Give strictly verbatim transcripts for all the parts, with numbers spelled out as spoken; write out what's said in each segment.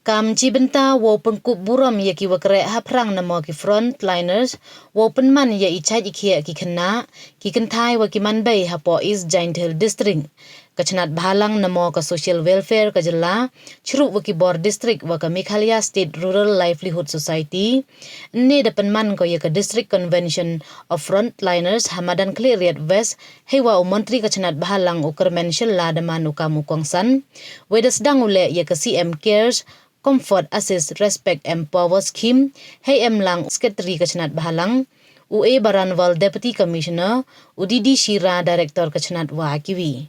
Kam chi bynta wow pynkup burom ya ki wa kreh haphrang namo ki frontliners, wow pynman ya i chait i khiah ki khynnah, ki kynthai wa ki manbei hapoh East Jaiñtia Hills District. Ka chnat bhalang namo ka Social Welfare ka jylla, chruh wa ki bor district wa ka Meghalaya State Rural Livelihood Society, ne da pynman ko ya ka District Convention of Frontliners ha madan Khliehriat West, heiwa u Montri ka chnat bhalang u Kyrmen Shylla da man u kam u kongsan. Wei da sdang u leh ya ka C M Cares Comfort Assist Respect Empower Scheme, hei em lang Secretary ka chnat bhalang, u A Baranwal Deputy Commissioner, u D D Shira Director ka chnat wa kiwi.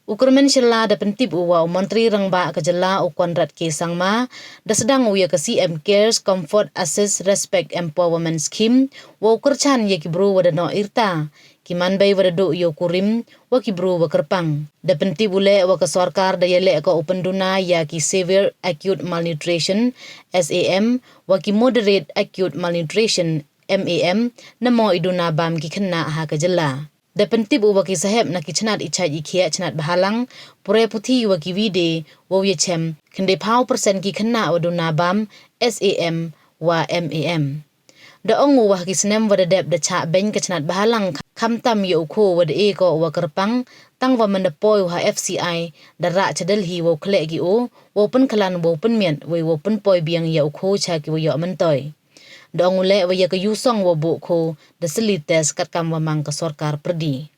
U Kyrmen Shylla da pyntip u wa u Montri Rangbah ka jylla u Conrad K Sangma, da sdang u ya ka C M Cares Comfort Assist Respect Empowerment Scheme, wa u kyrchan ya ki bru wa da noh irta, ki manbei wa da duh ya u kurim, wa ki bru wa kyrpang. Da pyntip u leh wa ka sorkar da ya leh ko u pynduna ya ki Severe Acute Malnutrition, S A M, wa ki Moderate Acute Malnutrition, M A M, namo i duna bam ki khynnah ha ka jylla. Da pyntip u wa ki sahep na ki chnat i chait i khiah chnat bhalang, pure puthi wa ki wi de, wow ya chem, khyndai phaw percent ki khynnah wa duna bam, S A M, wa M A M. Da ong u wa ha ki snem wa da dep da chah beiñ ka chnat bhalang khamtam ya u kho wa da e ko wa kyrpang, tang wa man da poi u ha F C I, da rah cha Delhi wow khleh ki o, wow pynkhlan wow pynmiat, wei wow pynpoi biang ya u kho cha ki wa yoh myntoi. Da ong u leh wa ya ka yusong wa buh kho, da sylli test katkam wa mang ka sorkar pyrdi.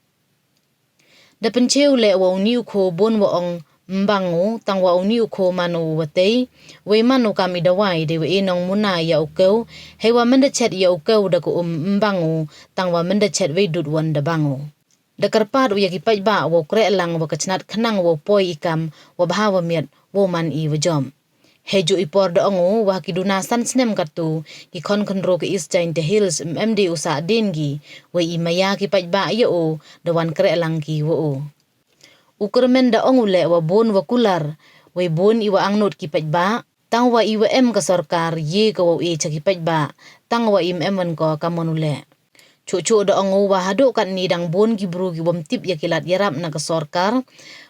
Da pynche u leh wa uni u kho bun wa ong mbang u, tang wa uni u kho man u wa tei, wei man u kam i dawai, de wa e nong muna ya u kew, heiwa man da chet ya u kew da ka um mbang u, tang wa man da chet wei dud wan da bang u. Da kyrpad u ya ki paidbah wow kreh lang wa ka chnat khnang wow poi i kam, wa bha wa miat, wow man i wa jom. Heijooh i por da ong u wa ha ki duna san snem kattu, ki khon khynroo ka East Jaiñtia Hills em em de u sah dien ki, wei i maya ki paidbah ya u, da wan kreh lang ki wa u. U Kyrmen da ong u leh wa bun wa kular, wei bun i wa angnud ki paidbah, tang wa i wa em ka sorkar, ye ka wow e cha ki paidbah, tang wa im em wan ko ka mon u leh. Chuh chuh da ong u wa haduh katni dang bun ki bru ki wam tip ya ki lad yarap na ka sorkar,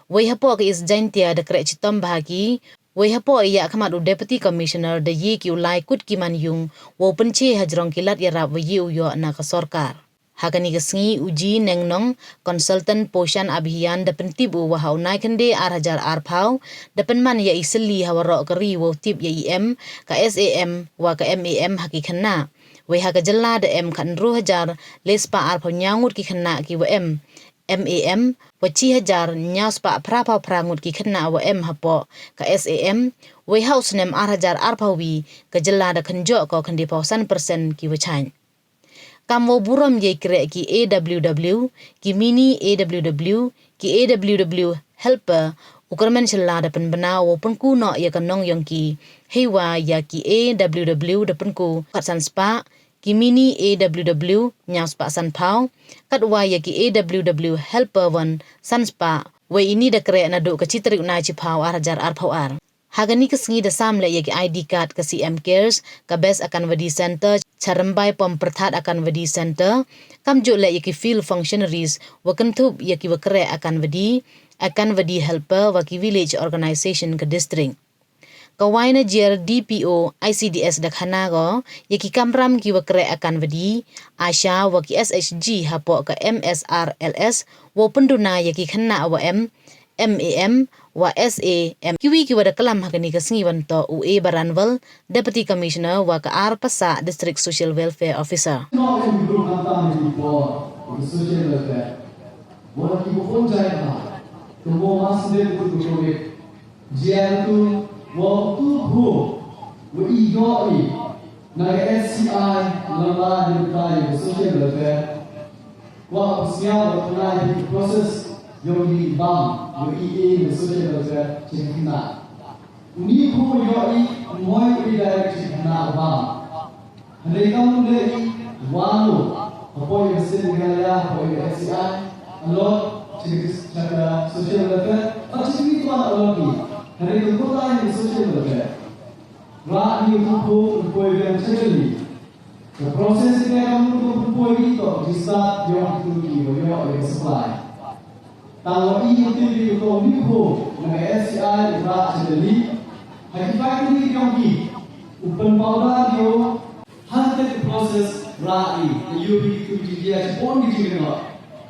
wei hapoh ka East Jaiñtia da kreh chitom bha ki, wei hapoh i ya khmat u Deputy Commissioner da ye ki u lai kut ki man yung, wow pynche hajrong ki lad yarap wa ye u yoh na ka sorkar. Ha kani ka sngi u G Nengnong, Consultant Poshan Abhiyan da pyntip u wa ha u nai khynde ar hajar ar phaw, da pynman ya i sylli ha waroh ka ri wow tip ya i em, ka S A M, wa ka M A M ha ki khynnah. Wei ha ka jylla da em khatynru hajar, le spah ar phaw ñiaw ngut ki khynnah ki wa em, M A M, wa chi hajar, ñiaw spah phra phaw phra ngut ki khynnah wa em hapoh, ka S A M, wei ha u snem ar hajar ar phaw wi, ka jylla da khynjoh ko khyndai phaw san percent ki wa chaiñ. Kam wow burom ya i kreh ki A W W, ki mini A W W, ki A W W helper, u Kyrmen Shylla da pynbna wow pynku noh ya ka nong yong ki, heiwa ya ki A W W da pynku kat san spah, ki mini A W W ñiaw spah san phaw, katwa ya ki A W W helper wan san spah, wei ini da kreh naduh ka chi tarik u nai chiphaw ar hajar ar phaw ar. Ha kani ka sngi da sam leh ya ki I D card ka C M Cares, ka Best Anganwadi Center, Charymbai Pom Pyrthat Anganwadi Center, kamjooh leh ya ki field functionaries, wa kynthup ya ki wa kreh Anganwadi, Anganwadi helper, wa ki village organization ka district. Ka Wainajiar D P O I C D S da khana ko ya ki kamram ki wa kreh Anganwadi, ASHA, wa ki S H G hapoh ka M S R L S, wow pynduna ya ki khynnah wa em, M A M, wa S A M. Kiwi ki wa da klam ha kani ka sngi wan toh u A Baranwal, Deputy Commissioner, wa ka R Passah, District Social Welfare Officer. Not in group khamtam ni por, in social welfare. Wa ki bukon jai ha, tu mo mas de tu tu tu. Jia tu, wa tu khu, wa i yo i, na ka S C I, na la de ka social welfare. Wa psiaw wa tnai di process yong i bam, yong i e social welfare chin khynnah. Uni khu yoh i, moi i direct chin khynnah bam. Hynrei kam le i, wa lo, hapoh i sin Meghalaya, hapoh i S C I, a lot chin chaka social welfare, a chin ki tuan a lot i. Hynrei ka kota i social welfare. Ra i tu khu, poi biang chakali. Ka process ka kam tu poi ni to, ki start yong tu ki wa yoh ya supply. Tang wa i tu ki ko ni ko, na ka S C I ra cha Delhi. Ha ki factory yong ki, u pynpaw da ki o, hangta ki process ra i, ka yoh ki tu ki jia chibon ki jingno.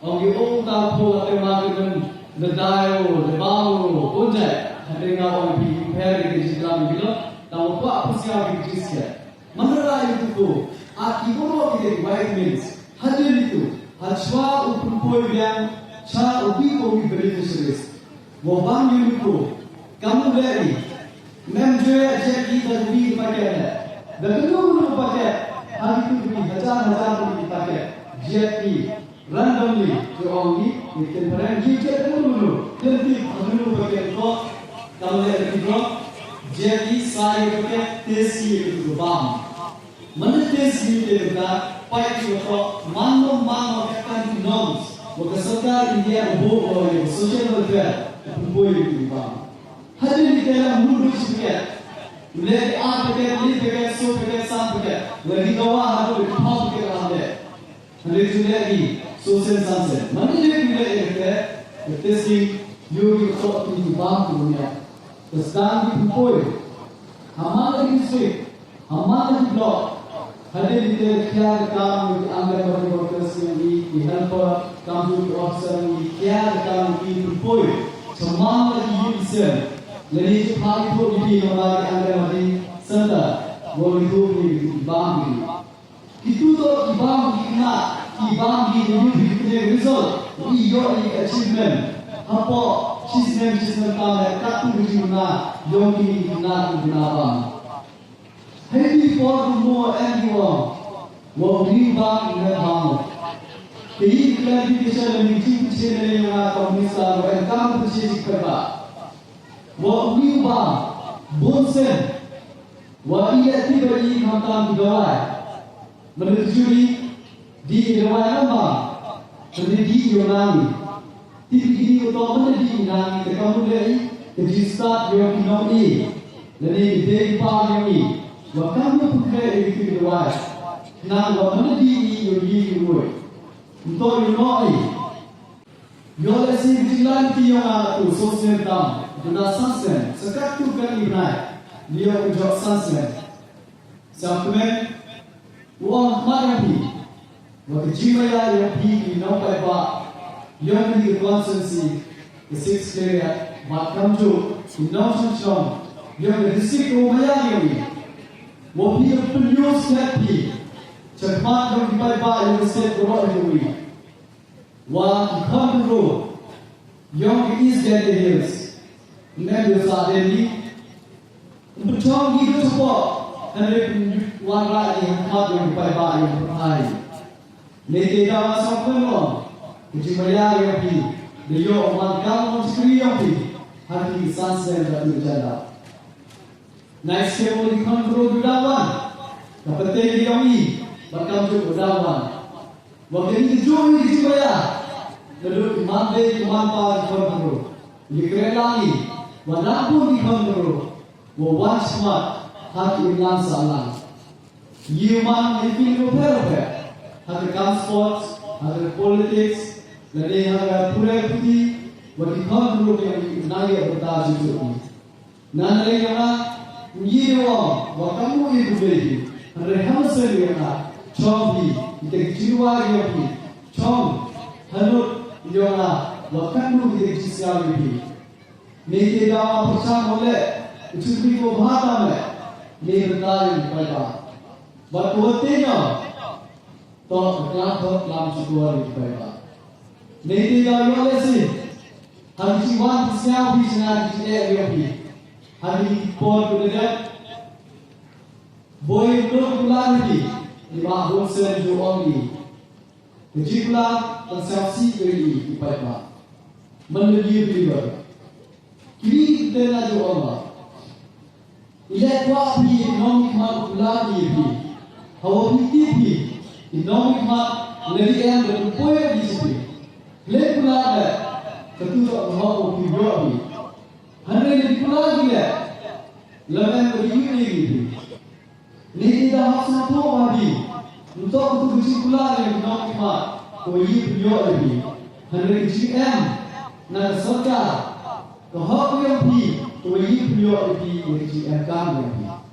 Ong ki o ta pho la te ma ki men, le dai o, le bam o, o jai. Hade nga ong ki pher ki jingklam ki lo, ta wa pa psiaw ki jiskhet. Manara yu tu ko, a ki boro ki de vitamins, hadien itu, ha chwa u pynpoi biang, cha u bi ko ki beneficiaries. Wa bang yu tu ko, kam u le i, mem jwe a jet i da bi paket le. Da kenu kenu paket, ha ki tu bi, hajar hajar bi paket, jet i. Randomly, ki ong ki, ki temperament, ki jet mulu mulu. Yen ki, mulu paket ko, kam le ki ko, jet i sa ye paket, test ye ki ko bam. Mane test ye ki ko, pai ki ko, man no man no ka kan ki norms. Wa ka sorkar India u bo ko ye social welfare, u bo ye ki bam. Hadien ki tela mulu chi paket. Le ki ar paket, le paket, so paket, san paket. Le ki dawa ha ko ki paw paket ha le. Hynrei tu le i, so sen san sen. Mane le tu le i te, te testing, yoh ki to tu ki bam tu nia. Te sdang ki pynpoi. Ha man la ki district, ha man la ki block. Hadien i te khia ka kam ki Anganwadi workers yong i, ki helper, kam ki officer yong i, khia ka kam ki pynpoi. Cha man la ki youth sen. Lane ki pha ki put ki ki nong la ki Anganwadi center. Wo ki tu ki bam ki. Kitu toh ki bam ki khynnah, ki bam ki da yoh phi ki result, i yoh i achievement. Hapoh chisnem chisnem tam he, katu ki jingna yong ki khynnah ki khynnah bam. Hei ki por ku mo em ki ong, wa u ni bam ki ne bam. Te i clarification ni ki chi ne ya nga ka minister wa em kam tu chi chi ka ba. Wa u ni bam, bon sen. Wa i le tip ba i khamtam ki dawai. Mane tu juri, di i dawai lama. Mane di i yong nang i. Tip i kini ko to mane di i nang i, te kam le i, te ji start yong ki nong i. Lane ki dei pa yong i. Wa kam le pukre i ki dawai. Nang wa mane di i yong i ki woi. Nto yong no i. Yoh le si ki jinglan ki yong a tu so sen tam, duna san sen, sa kat tu kan i bnai, ni yoh ki jok san sen. Sa kmen, u ong khmat yong phi, wa ki jingmaya yong phi ki nongpaidbah, yong ki constituency, ki six area, bad kamjooh, ki nongchong chong, yong ki district u maya yong i. Wa phi da pynyoh sket phi, cha khmat yong ki paidbah yong ki state ko yong i. Wa ki khon ro, yong ki East Jaintia Hills, ym em yoh sa de ni. Ym pynchong ki do chapoh, hynrei pynwanrah ki ha khmat yong ki paidbah yong ki paidbah. Neitæ daw nga sngewkhia ong, ki jingmaya yong phi, da yoh u man kam u chakri yong phi, ha ki san snem da tu janda. Nai skem o di khon bru du dawan. Ka pateng di yong i, bad kamjooh u dawan. Wa kani ka jooh i ka jingmaya. Ka lut i man dei i man pa di khon bru. Di kre lang i, wa dang bun di khon bru. Wa wan chmat, ha ki imlang sahlang. Yow man i phi ko pher pher. Ha ka kam sports, ha ka politics, lane ha ka pule puthi, wa ki khon bru yong i nang ya bata jooh i. Nang lei yong nga, ngi de wa, wa kamu i tu bei hi. Hynrei ha mynsiem yong nga, chong hi, i te ki chirwa yong hi. Chong, hanut yong nga, wa kamu i te ki chisya yong hi. Neitæ daw nga pyrchang mo le, u chukri ko bha tam le, neibynta yong ki paidbah. Bad ko wa te yong, toh ka klam toh klam chukor yong ki paidbah. Neitæ daw yoh le si, ha ki chi wan ki sñiaw phi chna ki chi eh yong phi. Ha ki por ko le dep. Boi ko kular hi, i ma hon sen ju ong i. Ka jingkular, kan sñiaw si ko i, i paidbah. Man le ye phi ba. Kini ki te na ju ong ba. I le kwah phi, i nongmihkhmat kular i phi. Hawa phi tip phi, i nongmihkhmat, le di em da pynpoi i chi phi. Le kular le, ka tu toh ka hok u phi yoh phi. Hynrei le kular ki le, la em ka di yu i phi. Neitæ da hap sñiawthooh wa phi, ym toh katu ka jingkular yong ki nongmihkhmat, ko ye pynyoh ya phi. Hynrei ka jingem, na ka sorkar, ka hok yong phi, Kawa i pynyoh i phi ya ka jingemkaam yong phi.